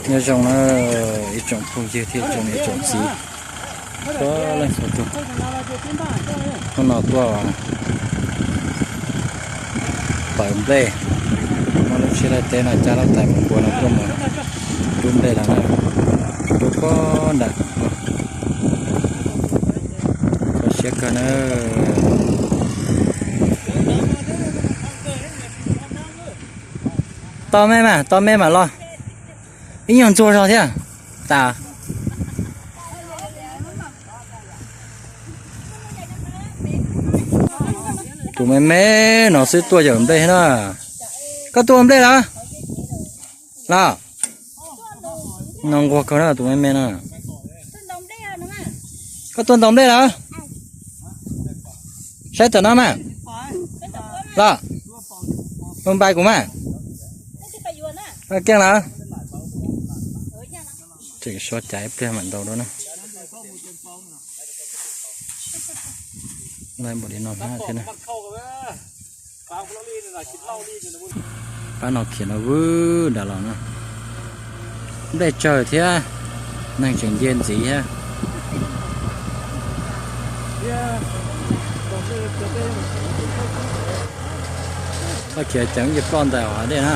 Nyob zoo na ib tsoom phooj ywg thiab ib tsoom niam tsoom txiv, txhua leej txhua tus. Hnub no tuaj pawv nplej, muab lub tsheb laij teb no cab lub tais mus npua no tuaj mus rub nplej los na, rub puag nram, kho siab kawg na. Tau me mas, tau me mam los. Ib nyuag ntxuag zog thiab. Tas. Tus me me no xwb tuaj yawm nplej na. Koj tuaj ua nplej lawm? Los, no nquag kawg na tus me me no. Koj tuaj ntaus nplej lawm? Saib tom no mas. Los, mus npai kuv mas. Keej lawm. Tseem so cas ib pliag mam ntaus dua na. Npam li no thiab na. Pab no khiav no vwm nram los na. Nplej tsawg thiab, neeg tseem nce ntxiv thiab. Koj khiav ceev ces ploj ntais hav dej na.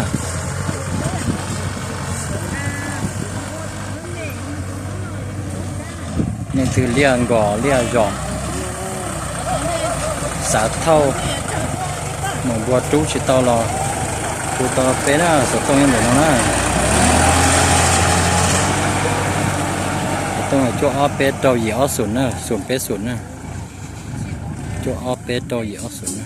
Leej twg liaj nkos liaj zos xav thauj mus npua rub tsis tau los hu tau peb na, xov tooj nyob ntawm no na. Xov tooj cuaj ob peb rau yim ob xoom na, xoom peb xoom na. Cuaj ob peb rau yim ob xoom na.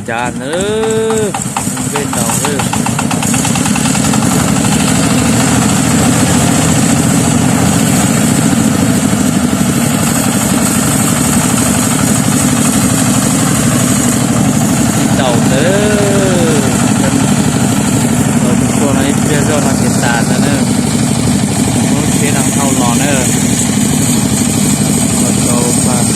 Cas na, nplej ntaus na. Ntaus na, ntaus tuaj no ib pliag zoj no ces tas ntawd na. Muab tsheb no thauj los na. Los tau mas.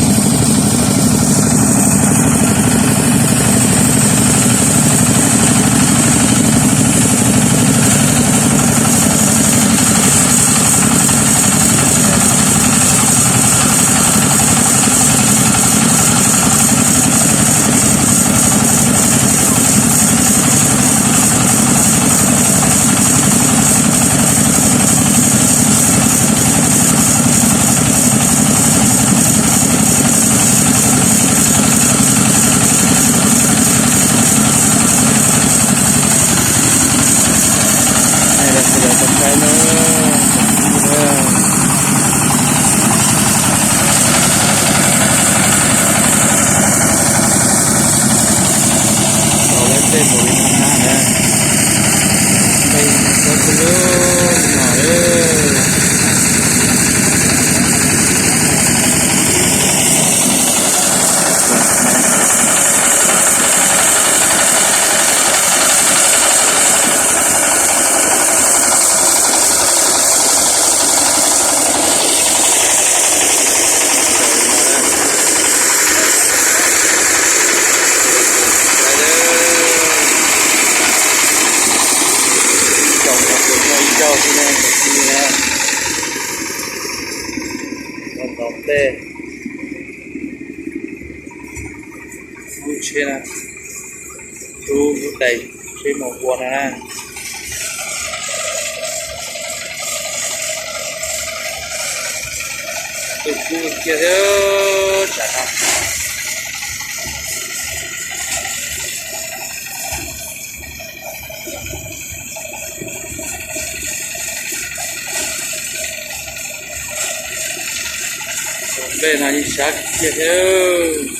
Tau lawm tej mus li no na, tej koj kuj lub no. Ntau nplej, lub tsheb na, lub lub tais tsheb mus ua no na. Tus kub kiag thiab tsam no. Nplej no yeej sab kiag thiab.